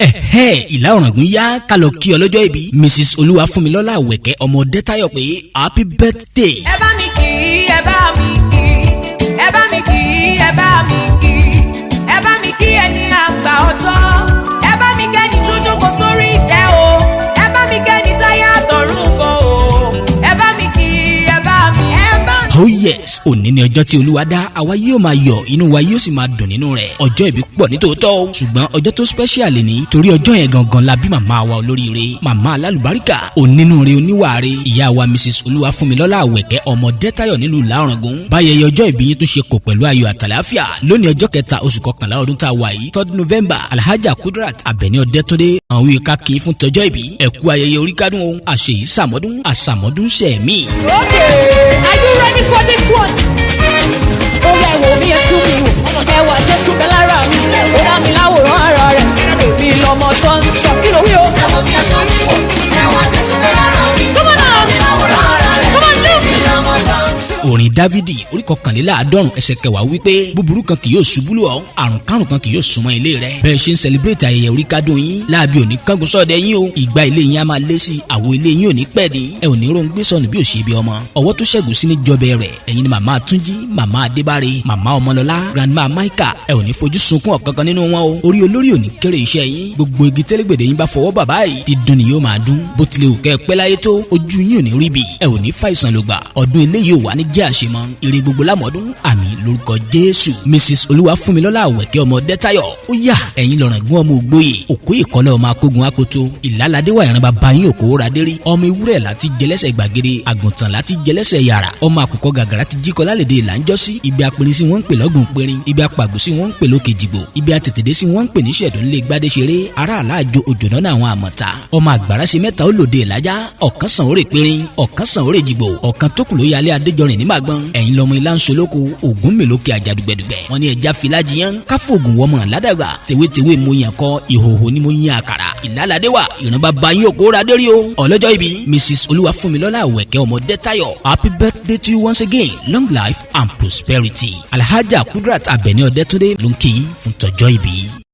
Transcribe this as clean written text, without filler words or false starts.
Ẹ̀hẹ́, Ìlà Ọ̀ràngún yá, ká lọ kí ọlọ́jọ́ ìbí Mrs Olúwafúnmilọ́lá Àwẹ̀kẹ́ ọmọ Ọdẹ́tayọ̀ pé happy birthday. Ẹ bá mi kì í, ẹ bá mi kì í, ẹ bá mi kì í, ẹ bá mi kì í, ẹ bá mi kí ẹni àgbà ọjọ́, ẹ bá mi kẹ́ni tó jókòó sórí ìtẹ́ o, ẹ bá mi kẹ́ni táyà àtọ̀run bọ̀ o, ẹ bá mi kì í, ẹ bá mi, ẹ bá mi. Oh yes, òní ni ọjọ́ tí Olúwa dá, àwa yóò máa yọ̀, inú wa yóò sì máa dùn nínú rẹ̀. Ọjọ́ ìbí pọ̀ nítòótọ́ o, ṣùgbọ́n ọjọ́ tó special ni, torí ọjọ́ yẹn gangan la bí màmá wa olóríire, màmá alálùbáríkà, onínúure, oníwàre, ìyá wa Mrs Olúwafúnmilọ́lá Àwẹ̀kẹ́ ọmọ Dẹ́tayọ̀ nílùú Ìlà-Ọ̀ràngún. Báyẹyẹ ọjọ́ ìbí yín tún ṣe kò pẹ̀lú ayọ̀ àtàláfíà lónìí, ọjọ́ 3 oṣù 11 ọdún tá a wà yìí, 3rd November. Alhaja Kudrat Abẹ́ní Ọdẹ́túndé, àwọn ìka kì í fún tọjọ́ ìbí. Ẹ̀kú ayẹyẹ orí kádùn o, àṣeyìí sàmọ́dún, àsàmọ́dún sẹ̀mí. Okay, are you ready for this one? Ó yẹ wò mí, ẹ tún mi wò, ẹwà Jésù bẹ́ lára mi, ó dá mi láwòrán ara rẹ̀, èmi lọmọ tó ń sọ, kí ló wí o? Ẹ wò mí, ẹ tún mi wò, ẹwà Jésù bẹ́ lára mi. Come on now. Mi láwòrán ara rẹ̀. Come on, do. Èmi lọmọ tó ń sọ. Orin Dávidi orí 121 ẹsẹ̀ 10 wípé búburú kan kì yóò ṣubú lù ọ́, àrùn kárùn kan kì yóò súnmọ́ ilé rẹ. Bẹ́ẹ̀ ṣe ń celebrate ayẹyẹ orí kádùn yín, láàbí òní kángun sọ́ọ̀dẹ̀ yín o. Ìgbà ilé yín á máa lé sí i, àwo ilé yín ò ní pẹ́ ní. Ẹ ò ní ro ń gbé sọnù bí ò ṣe bí ọmọ. Ọwọ́ tó ṣẹ́gun sí ní jọbẹ rẹ̀. Ẹ̀yin ni màmá Túnjí, màmá Adébáre, màmá Ọmọlọ́lá, grandma Maika. Ẹ ò ní fojú sunkún ọ̀kankan nínú wọn o. Orí olórí ò ní kéré iṣẹ́ yín. Gbogbo igi tẹ́lẹ̀gbẹ̀dẹ̀ yín bá fọwọ́ bàbá yìí, dídùn ni yóò máa dún. Bó tilẹ̀ wù kẹ́ ẹ pẹ́ láyé tó, ojú yín ò ní rí bi. Ẹ ò ní fàìsàn lògbà. Ọdún eléyìí ò wá ní jẹ́ àṣemọ́. Ire gbogbo lámọ̀ọ́dún, àmín lórúkọ Jésù. Mrs Olúwafúnmilọ́lá Àwẹ̀kẹ́ ọmọ Dẹ́tayọ̀, ó yá, ẹ̀yin lọ́rọ̀ ẹ̀gbọ́n ọmọ ògbóyè òkú ìkọlẹ̀, ọmọ akógun akoto ìlàládéwà, ìran bàbá yín òkò radérí, ọmọ ewúrẹ́ láti jẹlẹ́sẹ̀ gbàgede, àgùntàn láti jẹlẹ́sẹ̀ yàrá, ọmọ àkùkọ gàgàrà ti jíkọ lálẹ́dẹ̀ ìlànjọ́sí. Ibi apẹ̀rẹ̀ sí wọ́n ń pè lọ́gùn pẹ̀rin, ibi apàgbò sí wọ́n ń pè lókè jìgbò, ibi àtètèdé sí wọ́n ń pè ní sẹ̀dùn lé gbadéṣeré, ará àlájò òjò náà àwọn àmọ̀ta, ọmọ àgbàrá ṣe mẹ́ta ó lòdì ìlàjá, ọ̀kan sànórè pẹ̀rin, ọ̀kan sànórè jìgbò, ọ̀kan tó kù ló yálé Adéjọrin ní màgbọ́n. Ẹ̀yin lọmọ ilá ń solóko ògún mélòókè àjàdùgbẹ̀dùgbẹ̀ wọn ní ẹja filajiyan káfóògùn wọmọ ládàgbà tewétewé. Mo yàn kọ ìhòhò ni mo yàn àkàrà ìlàládé wà, ìran bàbá yín òkú ra dérí o. Ọlọ́jọ́ ìbí Mrs Olúwafúnmilọ́lá Àwẹ̀kẹ́ ọmọ Dẹ́tayọ̀, happy birthday to you once again, long life and prosperity. Alhaja Kudrat Abẹ́ní Ọdẹ́túndé ló ń kí yín fún tọjọ́ ìbí.